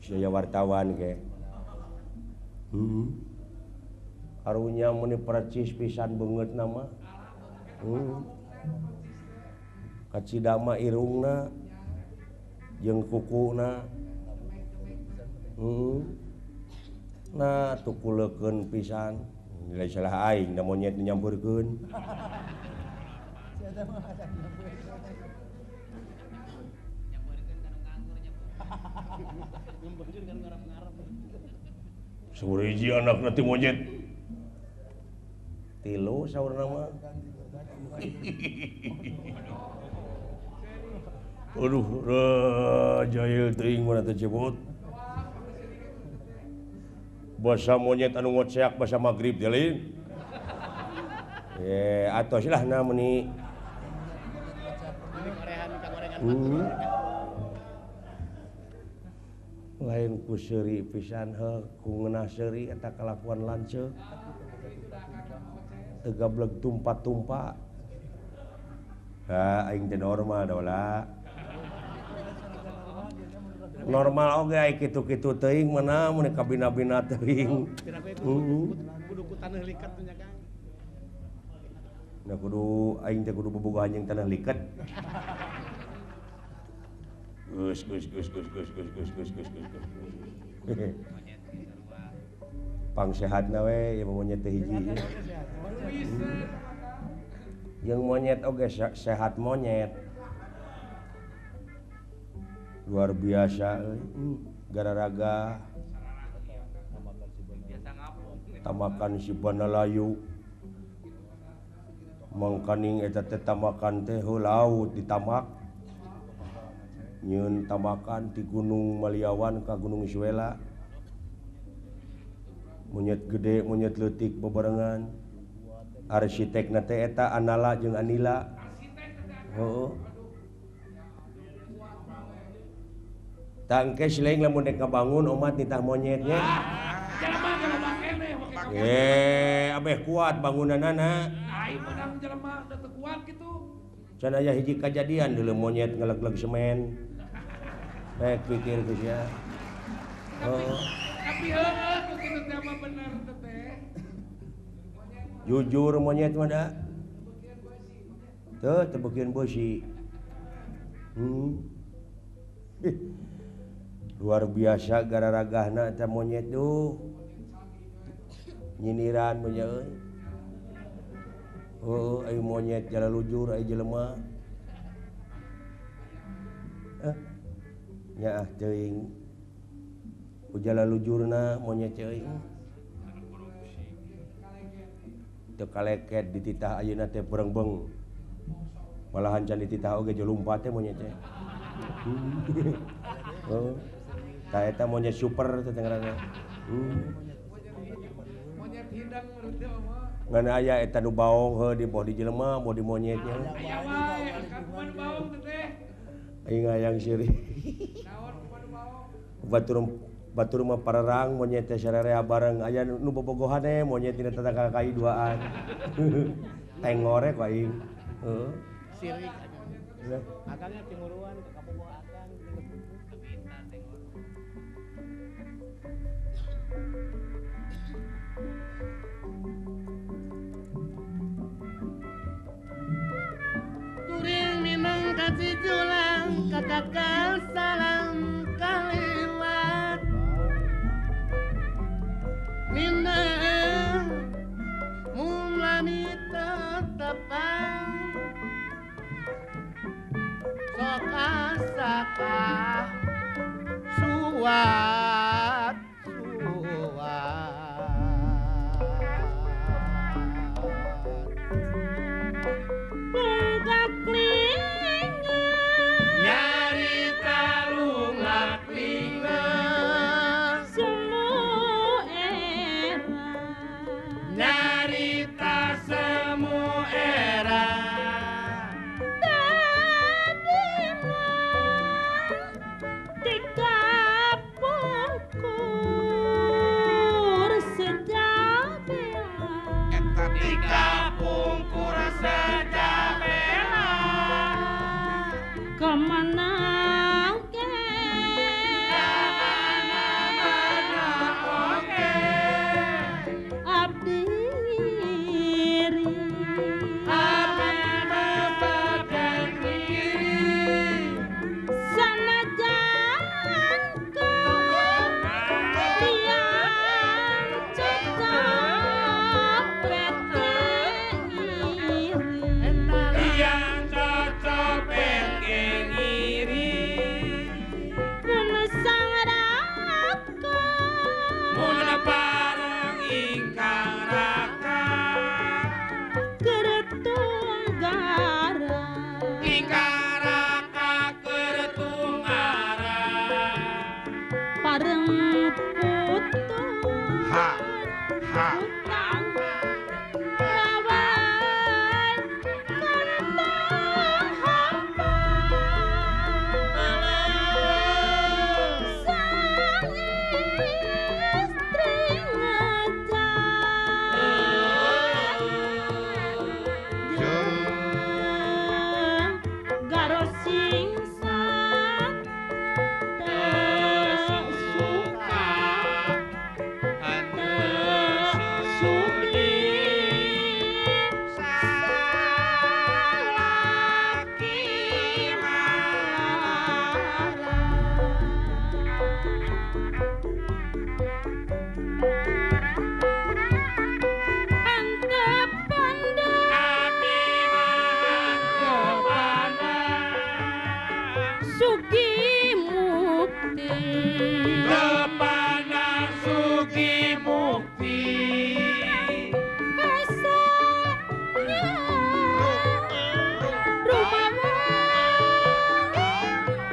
Saya wartawan ke. Karunya meni percis pisan beungeut nama. Kacidama irungna jeung kukuna. Nah tukuleukeun pisan. Nilai salah aing da monyet nyampeurkeun. Sauriji anakna ti monyet. Tilu saurna mah. Aduh, jahil teuing mana teh cebot. Basa monyet anu ngoceak basa magrib teh lain. Atos lah na meuni. Lain ku seuri pisan heuh ku ngeunah seuri eta kalakuan lanceuk. Teu gableg tumpa-tumpa. Ha aing teh normal dola. Normal oge ai kitu-kitu teuing mana mun kabina-bina teuing. Kudu ku taneuh liket nya Kang. Nah kudu aing teh kudu bobogohan jeung taneuh liket. Gus gus gus gus gus gus gus gus gus gus. Pang sehatna we ieu monyet teh hiji. Jeung monyet oge sehat monyet. Luar biasa euy. Gararaga. Tamakan si Banalayu. Mangkaning eta teh tamakan teh heuh laut ditamak. Nyieun tamakan ti Gunung Maliawan ka Gunung Suela. Monyet gede, monyet leutik bebarengan. Arsitekna teh eta Anala jeung Anila. Heuh. Tangke silaing lamun dek ngabangun omat nitah monyetnya. Abeh kuat bangunanana. Ai menang jelema teu kuat kitu. Can aya hiji kajadian deuleu monyet ngeleg-leg semen. Rek pikir geus ya. Oh. Tapi heueuh kitu teh mah bener teh. Jujur monyet mah da. Teu teu beusi. Luar biasa gararagahna eta monyet duh. Nyindiran mah euy. Heuh ai monyet jala lujur ai jelema. Nyaah teuing. Ujala lujurna monyet euy. Teu kaleket dititah ayeuna teh berengbeng. Malahan can dititah oge jelumpat teh monyet teh. Oh. Tah eta monyet super teh ngaranna. Monyet hidang menurut teh mah. Ngan aya eta nu baong heuh di boh di jelema boh di monyetnya. Aya wae kumaha nu baong teh. Aing hayang seuri. Naon kumaha nu baong? Batur mah parerang monyet teh sararea bareng aya nu bobogohan we monyet dina tetangga kai duaan. Tengore ku aing. Heuh. Sirik. Akangnya timuruan ke kabogoh akang. Kuring minang kasih julang kakakal salam kaliwat minang mulani tetepang saka suat suat lunggak linga nyarita lunggak linga semu era nyarita semu era tikapura Kemana abdi ngiri sanajan tiang cocok Tiang cocok ngiri mun sang raka mun bareng ingkang raka keur tunggara ingkang raka keur tunggara pareng putu Ha ha utang rawan kantong hampa sang istri ngejak garo singsat teu suka teu sudi salaki Antep pandang abdi mah Sugi Mukti kepandang Sugi Mukti Asalnya rumawa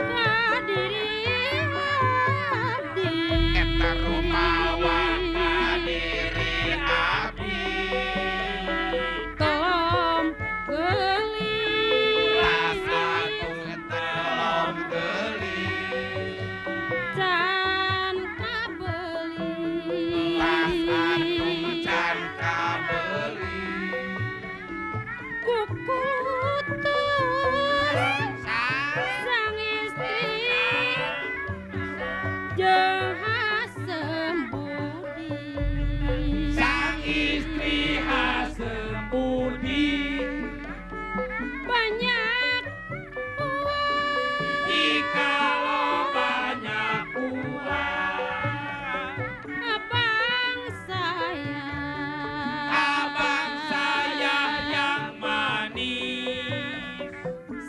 ka diri abdi Eta rumawa ka diri abdi Tom geulis Tolong geulis can kabeuli Tas atung can kabeuli Kukulutus sang istri jeung hasem budi sang istri hasem budi banyak uang jikalau banyak uang abang saya abang saya yang manis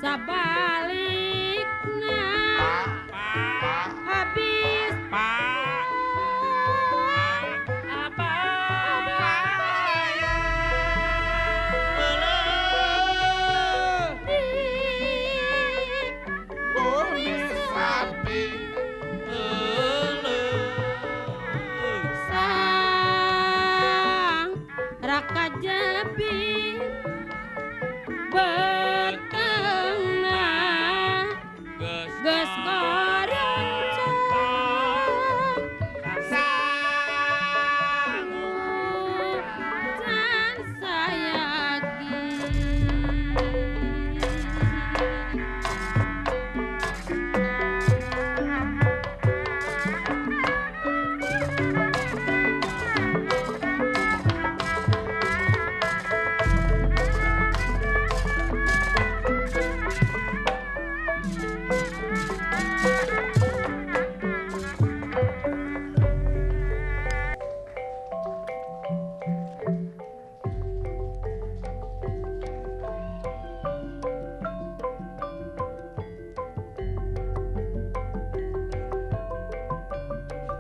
sabalikna pak habis pak abang di Bumi sapi sang raka jebi bertemu.